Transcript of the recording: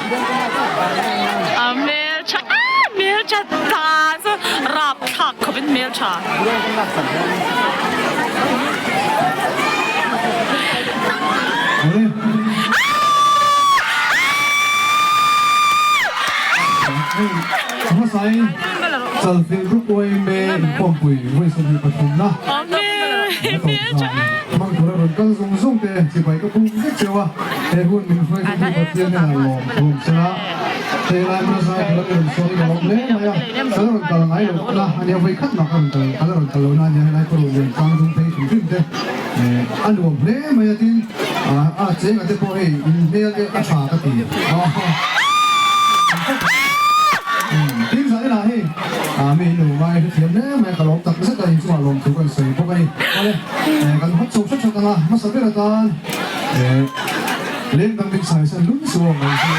A hmeltha a hmeltha ta chu rapthlak khawp in hmeltha. Chalfilh Group YMA inkhawmpui vawi 23 na hmang tura rawn kal zung zung te chibai ka bum vek cheu a, he hun min hruaitu hi Pathian hian a lawm thum sela, hei lai hmuna zai tura mi rawn sawn hi ka lawm hle mai a, ka la rawn kal ngai loh na a nia, vawi khat mah ka rawn kal ka la rawn kal loh na a nia, helai kawr lian tlang dung phei hrim hrim te a nuam hle mai a, tin a chenga te pawh hei in hmel te a tha ka ti. Tin zan inah hei mi in lo ngai hrethiam hle mai a, ka lawm tak zet a, inchungah lawm thu kan sawi bawk a ni. Awle, kan hawt chho hret hret ang a, hmasa ber atan leng dang min chhai san lung suh awm ang chu.